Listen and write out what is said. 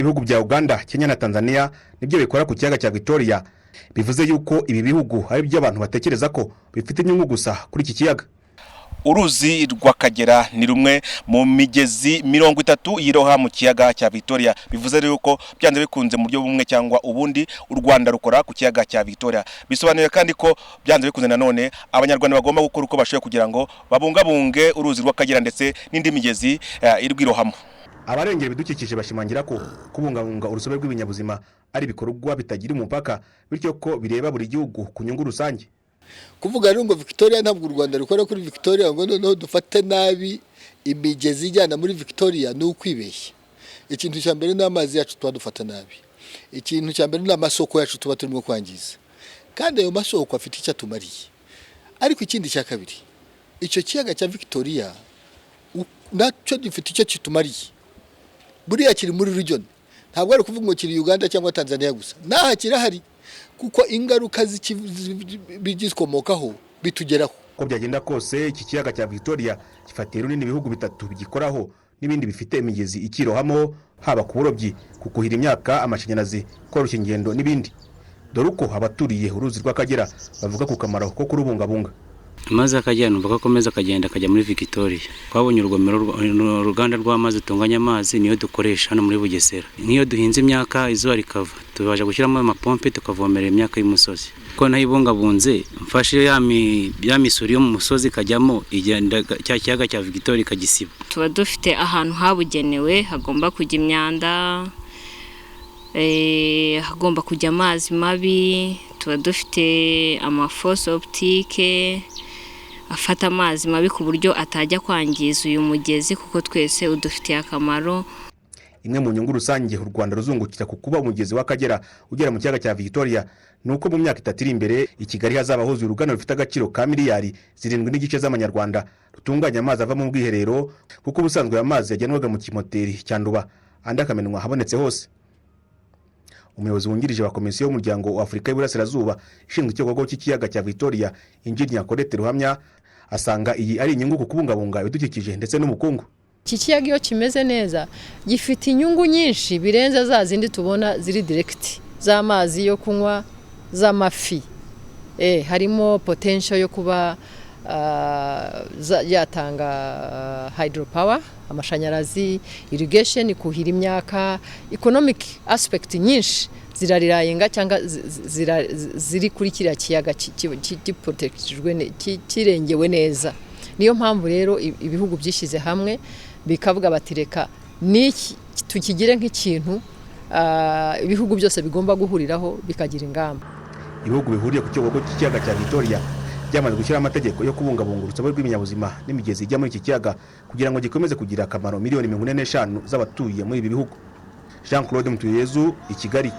Ibihugu bya Uganda, Kenya na Tanzania nibyo bikora ku kiyaga cya Victoria. Bivuze yuko ibi bihugu ari byo abantu batekereza ko bifite inyungu gusa kuri iki kiyaga. Uruzi rw'Akagera ni rumwe mu migezi 30 yiroha mu kiyaga cya Victoria. Bivuze rero ko byanze bikunze, mu buryo bumwe cyangwa ubundi, u Rwanda rukora ku kiyaga cya Victoria. Bisobanuye kandi ko byanze bikunze nanone Abanyarwanda bagomba gukora uko bashoboye kugira ngo babungabunge uruzi rw'Akagera ndetse n'indi migezi irwirohamo. Abarengera ibidukikije bashimangira ko kubungabunga urusobe rw'ibinyabuzima ari ibikorwa bitagira umupaka, bityo ko bireba buri gihugu ku nyungu rusange. Kuvuga rero ngo Victoria, ntabwo u Rwanda rukora kuri Victoria, ngo noneho dufate nabi imigezi ijyana muri Victoria, ni ukwibeshya. Ikintu cya mbere ni amazi yacu tuba dufata nabi. Ikintu cya mbere ni amasoko yacu tuba turimo kwangiza, kandi ayo masoko afite icyo atumariye. Ariko ikindi cya kabiri, icyo kiyaga cya Victoria nacyo gifite icyo kitumariye. Buriya kiri muri region, ntabwo ari ukuvuga ngo kiri Uganda cyangwa Tanzania gusa, n'aha kirahari, kuko ingaruka z'ibigikomokaho bitugeraho. Uko byagenda kose, iki kiyaga cya Victoria gifatiye runini ibihugu bitatu bigikoraho n'ibindi bifite imigezi ikirohamo, haba ku burobyi, ku kuhira imyaka, amashanyarazi, koroshya ingendo n'ibindi. Dore uko abaturiye uruzi rw'Akagera bavuga ku kamaro ko kurubungabunga. Amazi y'Akagera numva ko akomeza akagenda akajya muri Victoria. Twabonye urugomero, uruganda rw'amazi rutunganya amazi, niyo dukoresha hano muri Bugesera. Nk'iyo duhinze imyaka, izuba rikava, tubasha gushyiramo amapompe tukavomerera imyaka y'umusozi. Ko nayibungabunze, mfashe ya misuri yo mu musozi ikajyamo, igenda cya kiyaga cya Victoria ikagisiba. Tuba dufite ahantu habugenewe hagomba kujya imyanda, hagomba kujya amazi mabi. Tuba dufite ama fosse septique afata amazi mabi ku buryo atajya kwangiza uyu mugezi, kuko twese udufitiye akamaro. Imwe mu nyungu rusange u Rwanda ruzungukira ku kuba umugezi w'Akagera ugera mu kiyaga cya Victoria ni uko mu myaka 3 iri imbere i Kigali hazaba huzuye uruganda rufite agaciro ka miliyari 7.5 z'amanyarwanda, rutunganya amazi ava mu bwiherero, kuko ubusanzwe aya mazi yajyanwaga mu kimoteri cya Nduba, andi akamenwa ahabonetse hose. Umuyobozi wungirije wa Komisiyo y'Umuryango wa Afurika y'Iburasirazuba ishinzwe icyogogo cy'ikiyaga cya Victoria, Injiniya Colette Ruhamya, asanga iyi ari inyungu ku kubungabunga ibidukikije ndetse n'ubukungu. Iki kiyaga iyo kimeze neza gifite inyungu nyinshi birenze za zindi tubona ziri direct z'amazi yo kunywa, z'amafi. Harimo potential yo kuba yatanga hydropower, amashanyarazi, irrigation, kuhira imyaka. Economic aspect nyinshi zirarirayenga cyangwa ziri kuri kiriya kiyaga kirengewe neza. Niyo mpamvu rero ibihugu byishyize hamwe bikavuga bati: "Reka n'iki tukigire nk'ikintu ibihugu byose bigomba guhuriraho bikagira ingamba." Ibihugu bihuriye ku cyogogo cy'ikiyaga cya Victoria byamaze gushyiraho amategeko yo kubungabunga urusobe rw'ibinyabuzima n'imigezi ijya muri iki kiyaga, kugira ngo gikomeze kugira akamaro miliyoni 45 z'abatuye muri ibi bihugu. Jean Claude Mutuyezu, i Kigali.